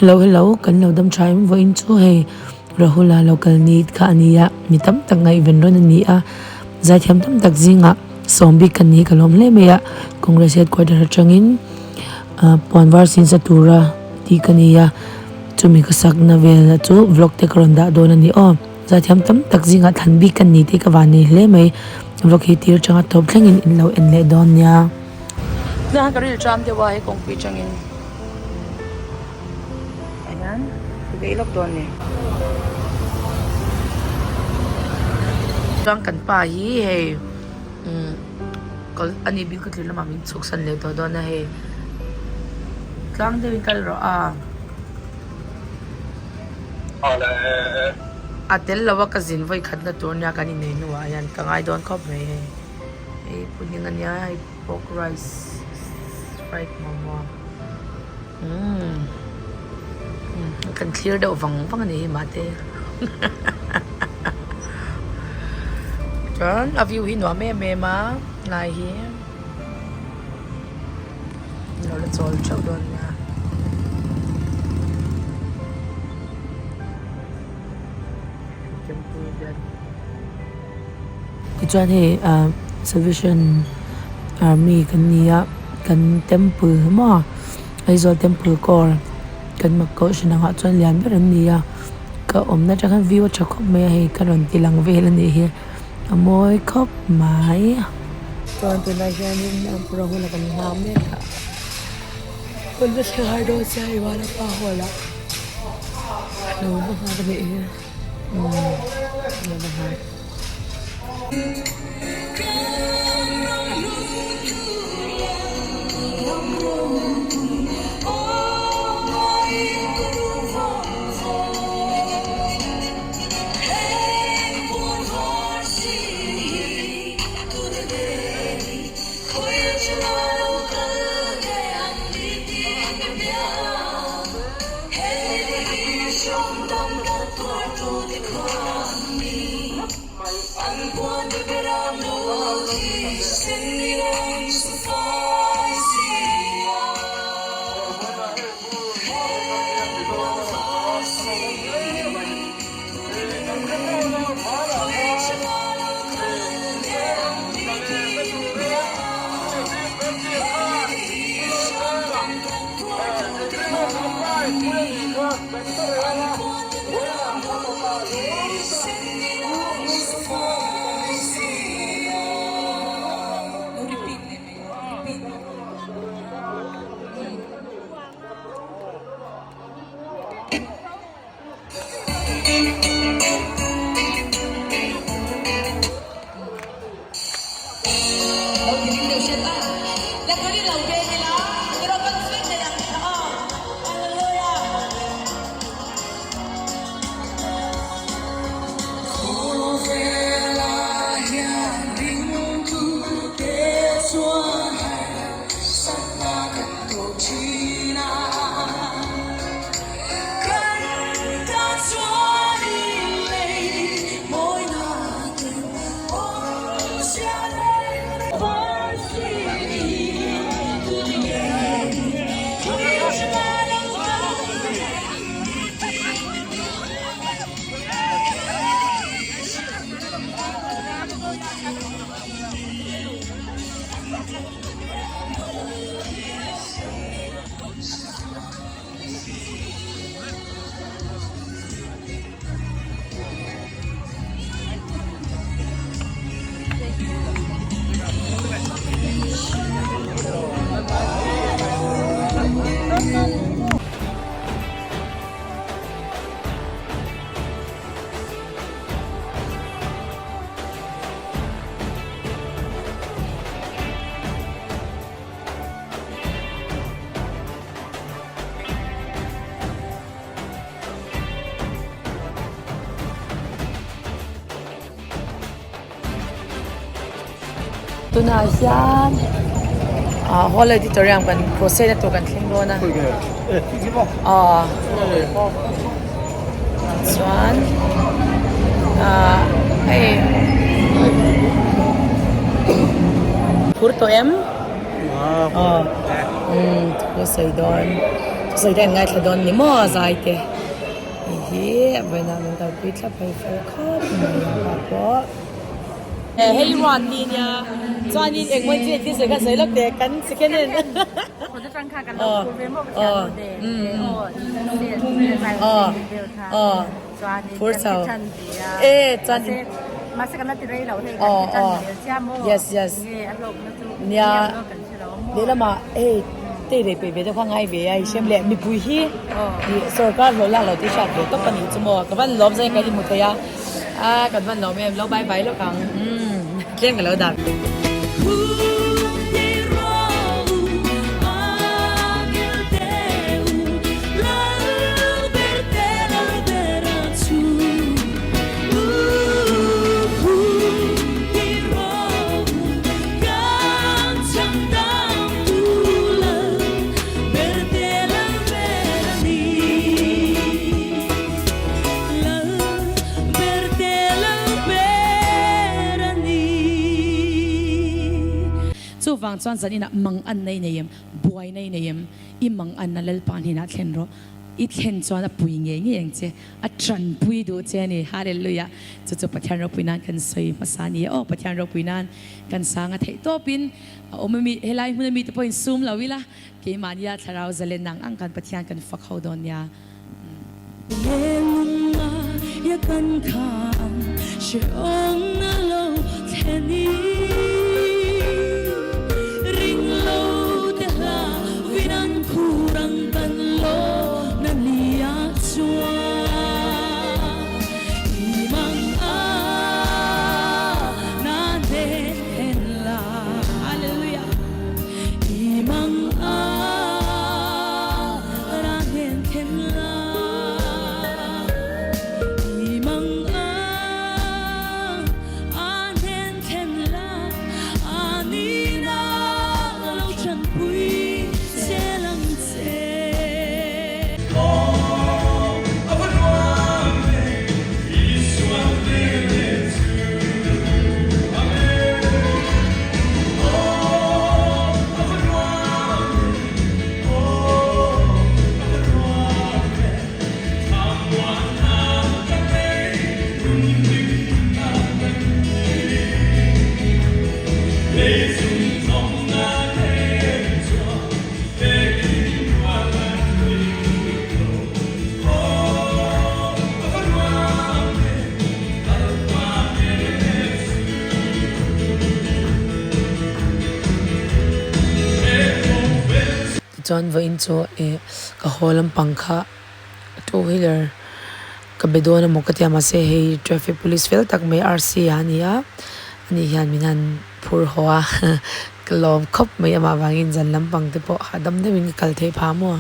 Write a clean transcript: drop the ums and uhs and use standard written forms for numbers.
Hello hello kan lo dam tha em vawiin chu hei Rahula lo kal ni kha a ni a mi tam tak ngaihven rawn a ni a zaithiam tam tak zingah sawm bik ka ni ka lawm hle mai a Congress headquarter atangin ah puan var sin sa tura tih ka ni a chumi ka sakna vel chu vlog te ka rawn dah dawn a ni aw zaithiam tam tak zingah thlan bik ka ni tih ka van nei hle mai vlog hi tir atanga tawp thlengin in lo en leh dawn nia. Tunah ka ril tram deuh a hei kawngpui atangin. Hian vei lawk dawn ni. Chuan kan pa hi hei umm kal a ni bik thlir lamah min chhuk san leh tawh dawn a hei tlang deuhin kal rawh a. A tel lo a ka zin vawi khat na tur nia kan innei hnuah hian ka ngai dawn khawp mai hei. Hei pudding a nia hei pork rice fried momo. Umm kan thlir deuh vang vang a ni hi mahte chuan a view hi nuam em em a lai hi lo la chawl theuh dawn nia. Tichuan hei ah salvation army kan ni a kan temple maw Aizawl temple core kan mak kohhran angah chuan lian ber an ni a ka awmna atang hian view a tha khawp mai a hei ka rawn ti lang vel a nih hi a mawi khawp mai. Chuan tunah hianin pura huna kan nghak mek a hun la thleng har dawn sia hei vanapa hall ah lo va nghak a nih hi umm lo va nghak. Tunah hian ah hall auditorium kan crochet na tur kan thleng dawn a ah chuan ah hei phur tawh em? Aw umm thu a sawi dawn. Thusawi te an ngaithla dawn ni maw zai te hei hi vawiinah min kalpui thlap hei fel khawp mai a pa pawh. Hei ruat ti nia chuanin engmaw chi thil sawi kha sawi lawk teh kan second hand aw aw phur chho e chuan aw aw yes yes nia lehlamah hei tei leh peih ve te kha ngai ve a i hrem leh mipui hi ih sorkar hlawh lak lo tih hriat ve tawp a nih chu maw ka van lawm zai kan inhmu thei a a kan van lawm em lo bye bye lawk ang umm tlem ka lo dah. Chuvang chuan zan inah mang an nei nei em, buai nei nei em, i mang anna Lalpa hnenah thlen rawh. I thlen chuan a pui ngei ngei ang che, a tanpui duh che a ni. Hallelujah! Chu chu Pathian ropui nan kan sawi hmasa a ni e. Aw Pathian ropui nan kan sang a theih tawpin a awm a mi, helai hmun a mite pawhin sum lo ila, keimahnia thlarau zalen ang ang kan Pathian kan fak ho dawn nia. Tichuan vawiin chu ih ka haw lampang kha two wheeler ka be dawn emaw ka ti a mahse hei traffic police fel tak mai RC a ni a ani hian min han phur haw a ka lawm khawp mai amah vangin zan lampang te pawh hahdam deuhin ka kal theih phah maw.